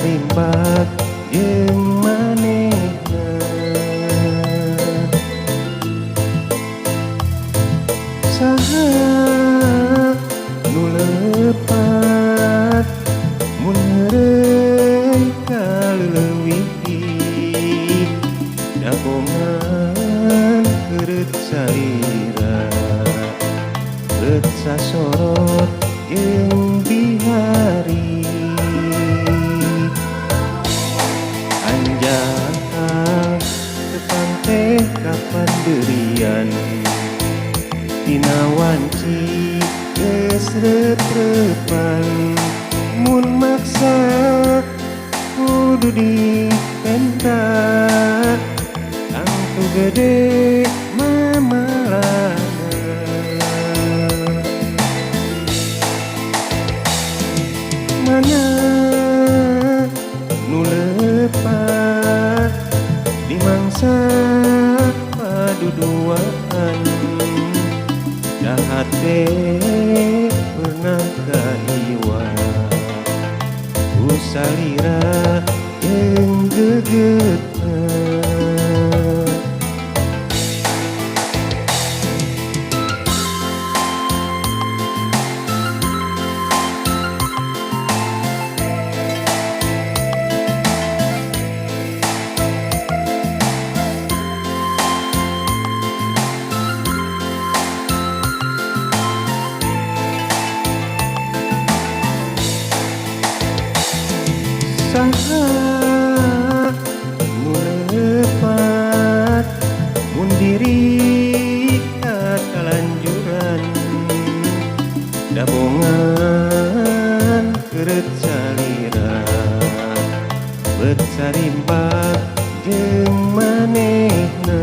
sarimbak jeung manehna. Saha nu lepat mun heureuy ka leuleuvih, dabongan keureut salira beut sasorot jeung bihari. Anjaka tepang teh kapanderian dina wanci geus reup-reupan, mun maksa kudu dipenta tangtu gede mamalana. Mana nu lepat dimangsa paduduaan, da hate pernah kaiwat ku salira jeung gegetna. Saha nu lepat mun diri katalanjuran, dabongan keureut salira beut sarimbak jeung manehna.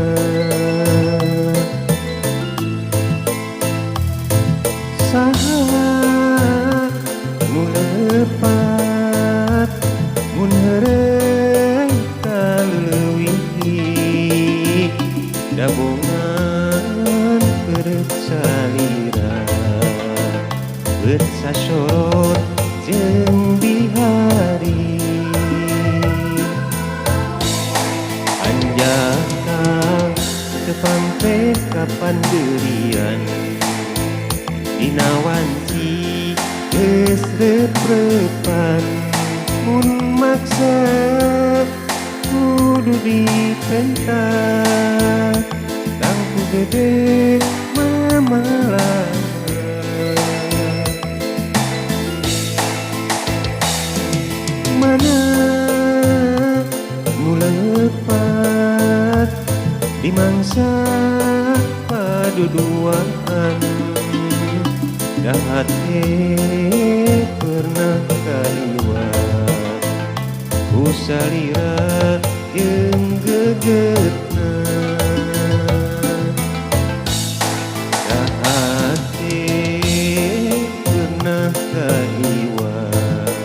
Saha nu lepat mun heureuy ka leuleuvih, dabongan keureut salira beut sasorot jeung bihari. Anjaka tepang teh kapanderian dina wanci geus reup-reupan, mun maksa kudu dipenta tangtu gede mamalana. Mana nu lepat dimangsa paduduaan, da hate pernah kaliwat ku salira jeung gegetna. Da hate pernah kaliwat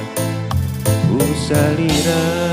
ku salira.